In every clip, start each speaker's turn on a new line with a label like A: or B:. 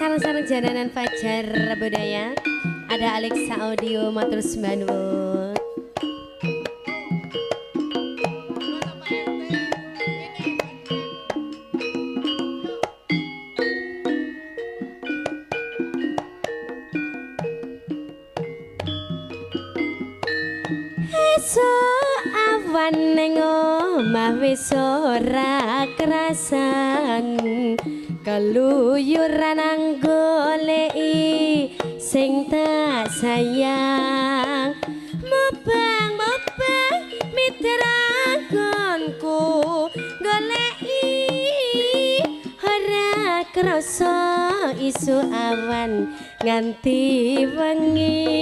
A: Sarang-sarang jaranan Fajar Budaya. Ada Alexa Audio matur sembah nuwun. Esuk awan ning omah wis ora kerasan, keluyuran anggoleki sing tak sayang. Mubang-mubang mitrangonku goleki ora krasa isu awan nganti wengi.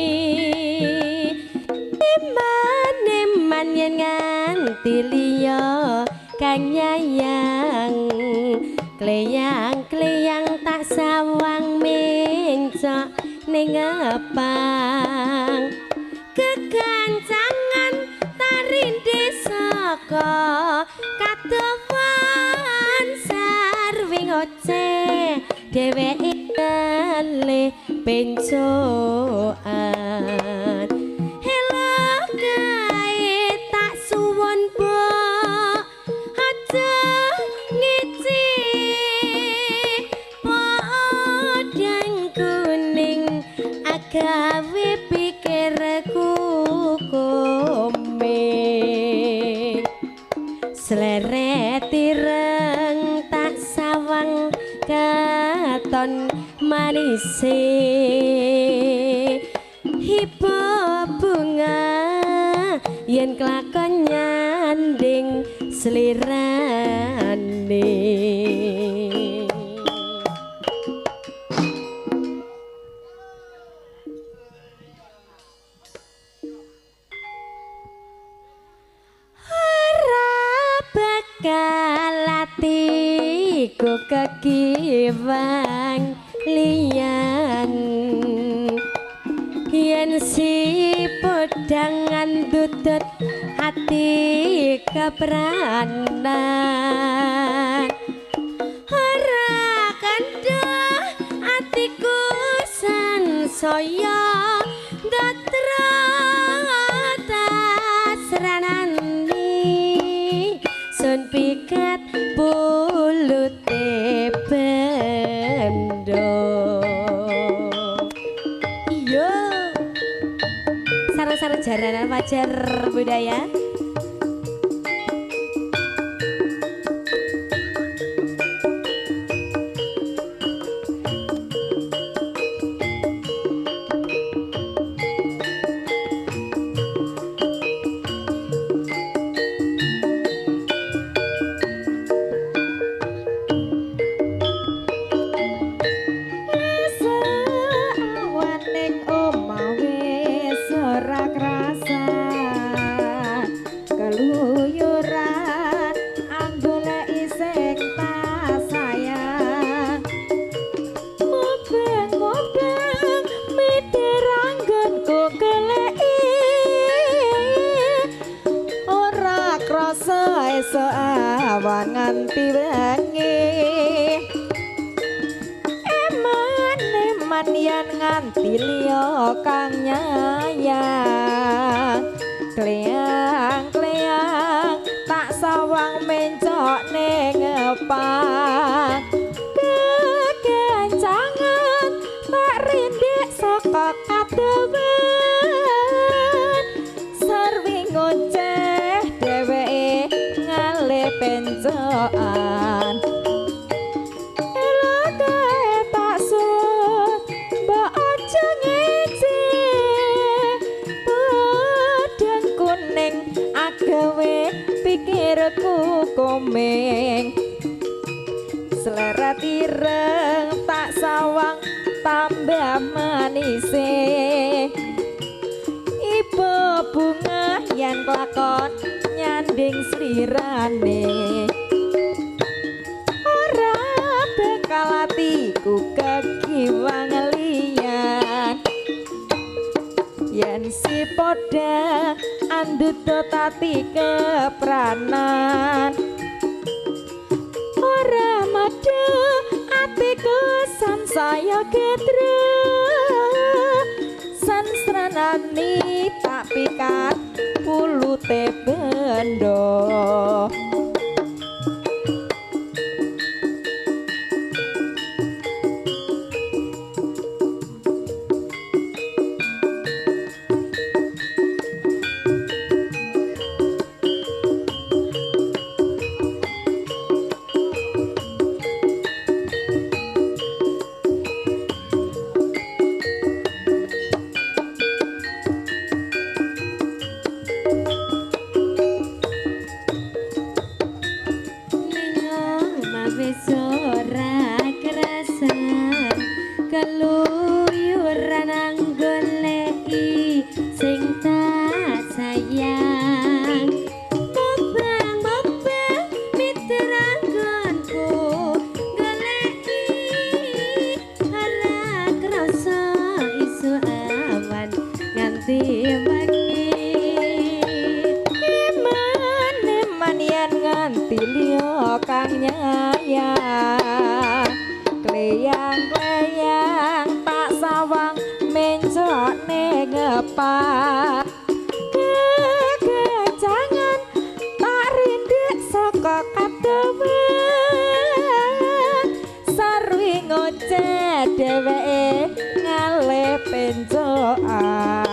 A: Eman-eman yen nganti liya kang nyayang, kleyang-kleyang tak sawang mencok ning ngepang. Kegancangan tarinde saka kadowan sarwi ngoceh dheweke kalih pencokan. Hello kae tak suwun mbok aja ngece podang kuning agawe pikirku komeng. Sleret ireng tak sawang katon manise, hipo bunga yen kelakon nyanding slirane. Ora bakal atiku kekiwang liyan, yen si podang ngandutut ati kepranan. Ora kandha atiku sansaya ndatra tasranani, sun pikat pulute bendo. Iya, sarang-sarang jaranan Fajar Budaya.
B: Keluyuran anggoleki sing tak sayang, mubeng-mubeng miter anggonku goleki ora krasa esuk awan nganti wengi. Eman-eman yen nganti liya kang nyayang, kleyang-kleyang tak sawang mencok ning ngepang. Kekencangan tak rindik saka kadowan, sarwi ngoceh dheweke ngalih pencokan. Elo kae tak suwun mbok aja ngece podang kuning agawe pikirku komeng. Selera ireng tak sawang tambah manise, ibu bunga yen kelakon nyanding slirane. Ora bakal atiku kekiwang liyan, yen si podang andutut ati kepranan. Ora madha atiku sansaya Saya ketra sanstranani tak pikat pulute bendo.
A: Keluyuran goleki sing tak sayang. Mobang-mobang mitra nggonku goleki ora krasa isu awan nganti wengi.
B: Eman-eman yen nganti liya kang nyayang. Kleyang-kleyang tak sawang mencok ngepak. Kekencangan tak rindik saka kadowan. Sarwi ngoceh dheweke ngalih pencokan.